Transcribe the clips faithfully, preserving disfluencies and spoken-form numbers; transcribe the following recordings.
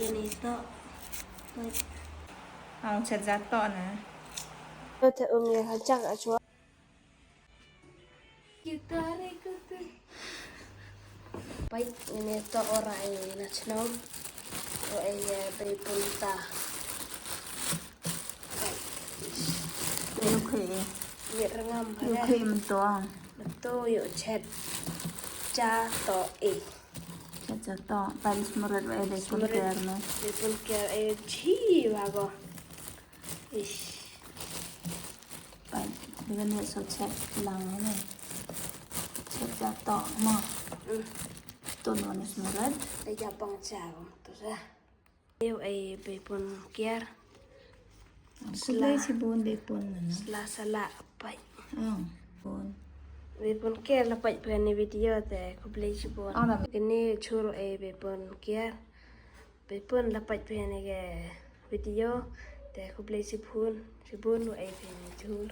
Ini to. Ang chat jatoh na. Te ong ye ha jak a chwa. Peit, ini to ora ai na chnong. O ai, eh, bei punta. Peit. Yu khe. Ye rengam. Yu khe mentong. Betul, yu chat. Jatoh, eh. Chat jatoh. Peit, smurit wa, eh, bei pun kiar me. Bei pun kiar, eh, ji wa go. Ish. Peit, dengan ni so chat lang ni. Chat jatoh mo. Hmm. Tun wa ni smurit. Ai ja pang cha tu sa. Yu ai bei pun kiar. Khublei shibun bei pun na. Sla sala peit. Oh, pun. Bei pun kiar la peit peit ni video te khublei shibun. Oh, na. Kini chur ai bei pun kiar. Bei pun la peit peit ni ke video te khublei shibun. Shibun wa ai peit ni chur.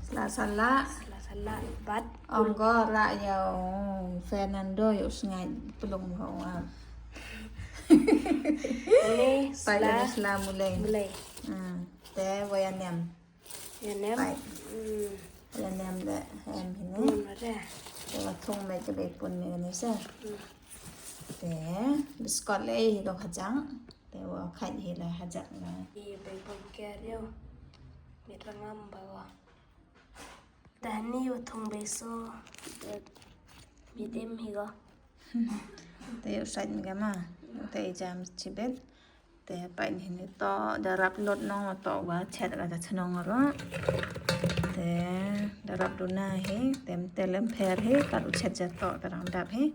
Sla sala. Sla sala bat. Ong ko ra ya Fernando yu sngai pelung ho wa. Ni peit sla. Ni sla mulai. Mulai. Hmm. Te wa ya nem. Ya nem. Peit. Hmm. Ya nem de em hini. Hmm, ada. Te wa thung me ke bei pun ni ni sa. Hmm. Te biskot le hi ko khajang. Te wa khat hi la hajak la. Ye bei pun kiar yu. Mit rengam ba wa. Dani wa thung bei so. Mit em hi ko. Te yu sait mi kama. Te jam chibet. Te peit ni ni to da rap lot nong to wa chat ka da chnong ro. Te da rap duna hi. Tem telem pher hi. Ka u chat jatoh ta rang dap hi.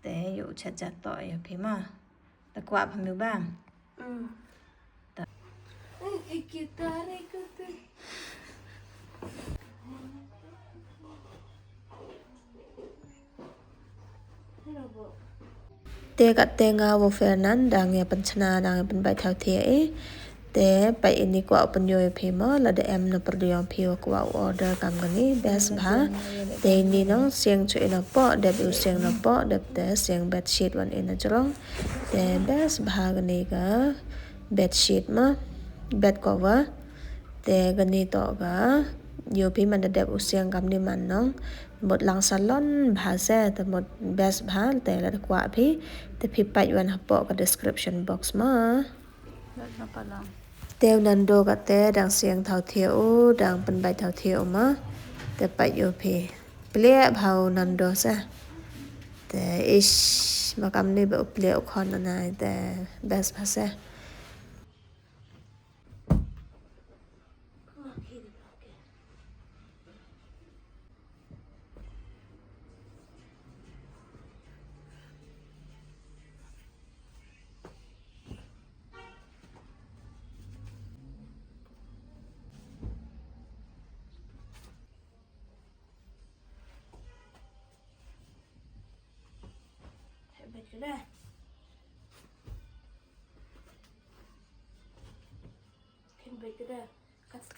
Te yu chat jatoh ya phi ma. Ta kwah pha mi ba. Mm. Ta. Te kat te nga wa Fernan dang ya pynchna dang ya pynbait thaw thia e. Te peit ini kwah u pynyoh ïa phi mo, lada em na pyrdi jong phi wa kwah u order kam kani, best bha. Te ini nong siang chu ina poh, dep u siang na poh, dep te siang bedsheet wan ina jrong. Te best bha kani ka bedsheet mo, bed cover. Te kani to ka, ïoh phi man da dep u siang kam ni man nong. Mut lang salon bha se, te mut best bha, te lada kwah phi, te phi peit wan hapoh ka description box mo. Te u Nando kate dang siang thaw thia u, dang pynbait thaw thia u ma. Te pait ïoh phi. Pliah bha u Nando sa. Te ish, ma kam ni ba u pliah u khon anai te best bha sa.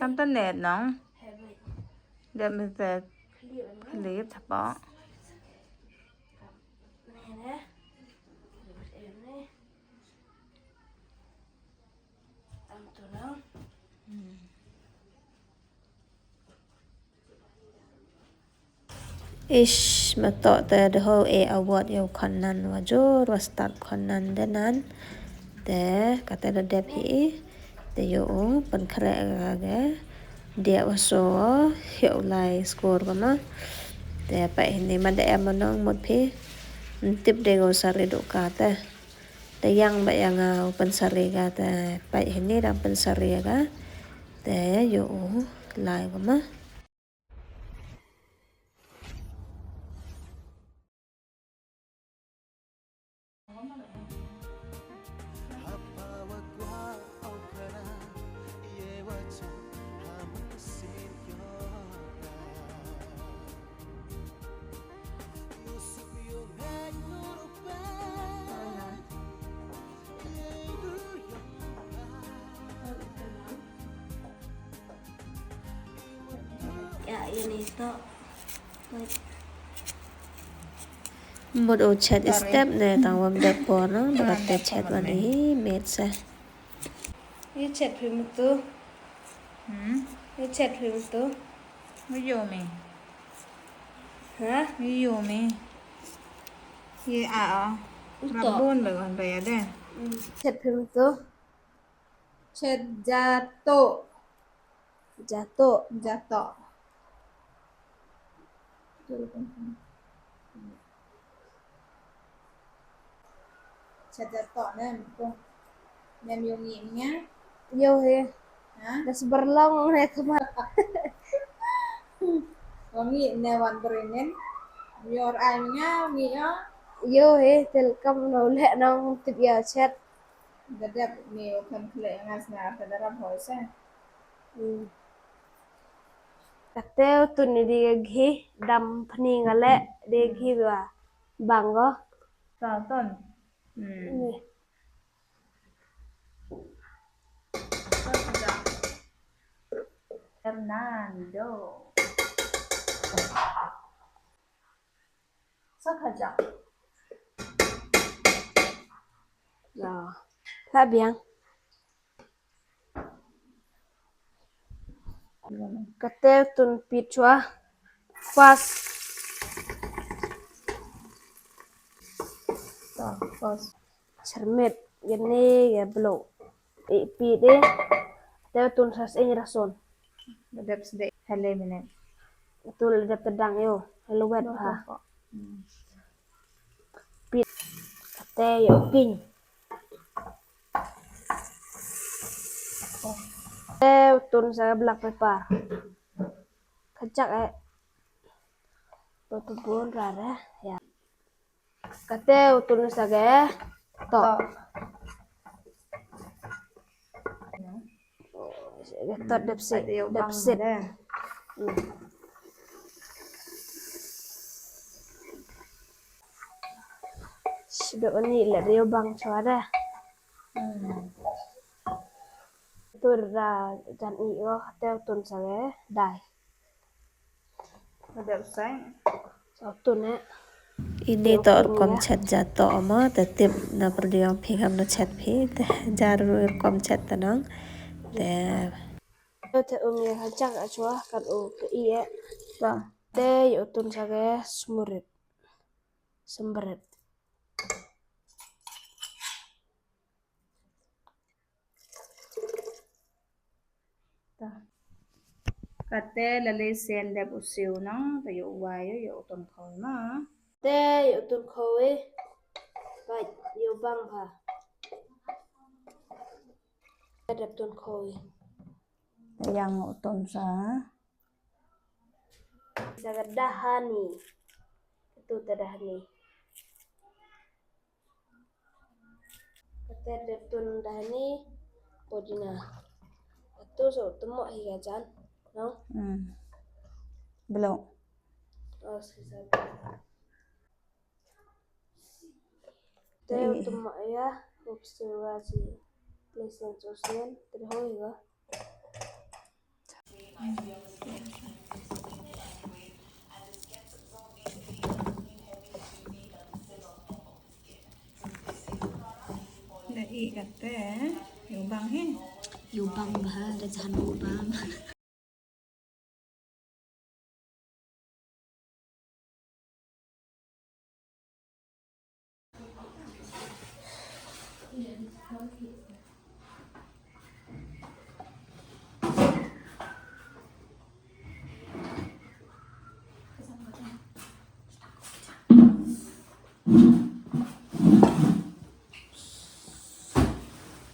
Kan ta net nong. Dep mynta khlieh thapoh. Ish, ma toh te da hoi e award ïa u khon nan wa jur wa stad khon nan de nan. Te kate da dep hi te ïoh u pynkhreh ga ge. Dia wa so hi u lai score ka ma. Te pait hini ma da em ma nong mut phi. Ntip de go sari du ka te. Te ïang ba ïa nga u pynsari ga te pait hini dang pynsari ga. Te ïoh u lai ka ma. Ya, ini to. Mut u chet i step ne tang wam dep bor no, da kate chet wan i met sa. Ye chet phi mutu. Hmm? Ye chet phi mutu. Mu yo me. Ha? Mu yo me. Ye a o. Uto. Rabun ba wan ba ya de. Hmm. Chet phi mutu. Chet jato. Jato. Jato. Chet jato ne, ko. Nem yo ngi nya. Yo he. Ha? Das berlong ne kama. Ko ngi ne wan berinin. Yor ai nya ngi yo. Yo he, tel kam no le nong tip ya chet. Da dep ni u khan khleh ngas na ka darap hoi se. Hmm. Kate u tun ni di ghi dam phni ngale di ghi ba bang go. Sa ton. Hmm. Ni. Fernando. Sa kajak. Ya. Lah biang. Kate tun pit chwa. Fast. Ta, fast. Syrmit, gane, ga blow. I pit de. Te tun sas in rason. Dep sde, hele minit. Tul dep tedang yo. Hello wet ha. Hmm. Pit. Kate yo pin. Te tun sa black pepper. Kajak eh. Pepper bun rare ya. Kate u tun sa ge to. To. Dep sit, dep sit. Sdok ni le rio bang chwa de. Tur da jan i o te u tun sa ge dai. Ada usai. Satu ne. Ini to rukom chet jato mo, te tip na perdiong phi kam na chet phi, te jar rukom chet tenang. Te. Te ung ya kacang achua kan u ke i e. Te ya utun sage smurit. Sembrit. Kate lale sen dep u siew nang, te ïoh u wai, ïoh u ton khoi ma. Te ïoh u ton khoi. Ba ïoh bang ba. Dep ton khoi. Te yang u ton sa. Sa ka dahani. Tu ta dahani. Kate dep tun dahani podina. Atu so tumo hi gajan. No? Hmm. Belum. Oh, sisa. Te tumo ya, upsewa si. Lesen sosen, terhoi ga. Da i kate, ïoh bang hi. Ïoh bang ba, da jahan ïoh bang.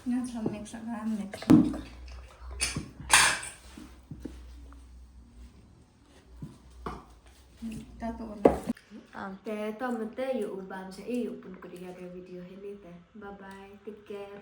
Nga sa mix sa ka mix. Ta to na. Te to mete ïoh u bam sa ïoh pun ku dia ka video hini te. Bye bye. Take care.